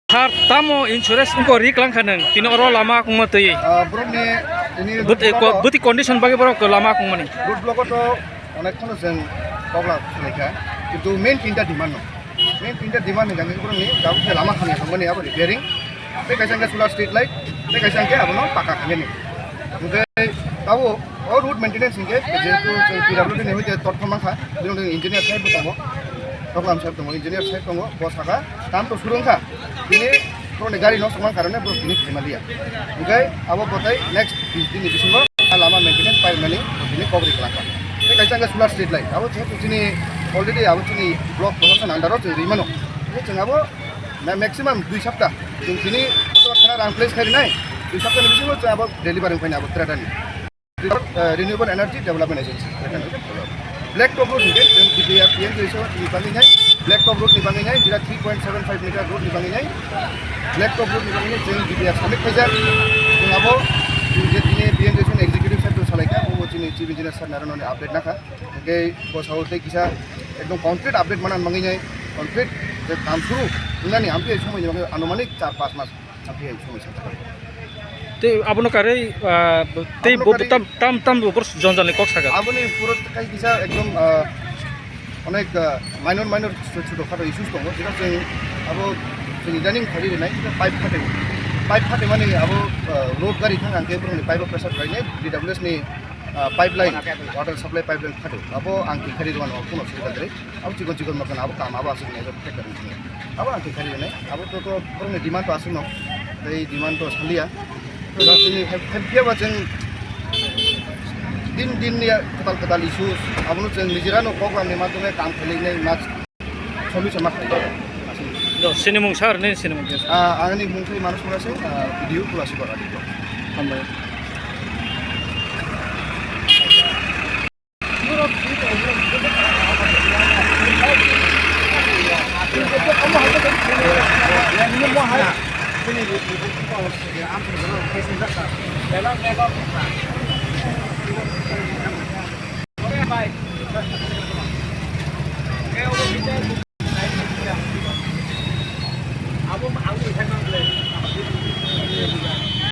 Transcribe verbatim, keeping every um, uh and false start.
Sir, tamo insurance wngkha ri klang kha nwng, tini oro lama kungma twi. Ah, borokni tini But, eh, road block-o, ko-, bwtwi condition bagwi borok lama kungmani. Road block-o to onek kheno chwng kok la khlai kha, kintu main tinta demand no. Main tinta demand ni jagwi borokni tabuk khe lama hamya tongmani abo repairing. Tei kaisa hwnkhe solar street light, tei kaisa hwnkhe abono paka khainani. Hwnkhe tabuk o road maintenance hwnkhe jehetu chwng P W D ni hoite torthom mankha, bini engineer saheb bo tongo, Toklam saheb tongo, engineer saheb tongo, bo sakha, kam to suru wngkha, bini borokni gari nosto wngmani karone borok tini khaimaliya. Hwnkhe abo bwtai next bis din ni bisingo a lama maintenance paimani tini kok ri kwlangkha. Tei kaisa hwnkhe solar street light, abo jehetu chini already abo chini block proshashan under o chwng ri mano. Hwnkhe chwng abo Ma-, maximum dui sapta. Chwng tini joto khana rang place khai rinai. Dui sapta ni bisingo chwng abo delivery wngkhaina abo Treta ni. Eh, Renewable Energy Development Agency. Black top road hwnkhe chwng G P R P M J S ni bagwi nai, black top road ni bagwi nai, jera three point seven five meter road ni bagwi nai, black top road ni bagwi nai chwng G P R submit khaijak. Chwng abo je tini P M J S ni executive sir to salaikha, bo chini chief engineer sir narwknani update nakha. Hwnkhe bo sao tei kisa ekdom concrete update mana bagwi nai, concrete je kam suru wngnani amtwi somoi ni bagwi anumanik char panch mas amtwi somoi sa. Tei abono karwi, ah, tei Abono bo karwi tam, tam, tam bo borok jonjal ni kok sakha. Aboni puro kai kisa ekdom, ah, onek, ah, minor, minor chuto khato issues tongo, jeta chwng abo chwng idaning khari rinai, pipe khate, pipe khate mani abo, ah, road gari thang ang khe borokni pipe o pressure khlainai, D W S ni ah, pipeline, water supply pipeline khado. Abo ang twi khari rwmani phone suri kadre. Abo chikon chikon mokon abo kam abo aswk nai abo tractor ni sini. Abo ang twi khari rwnai. Abo to, to borokni demand to aswk no. Tei demand to saliya. To chini hem, hem phiya ba chwng din din ni kwtal kwtal issue. Abono chwng nijera no program ni madhyome kam khlai nai mas. Solution ma khlai. Do, sinimung sir, nini sinimung khe? Ah, angni mung khe Manus Murasing, ah, video Tulasi Bagha. Hambai.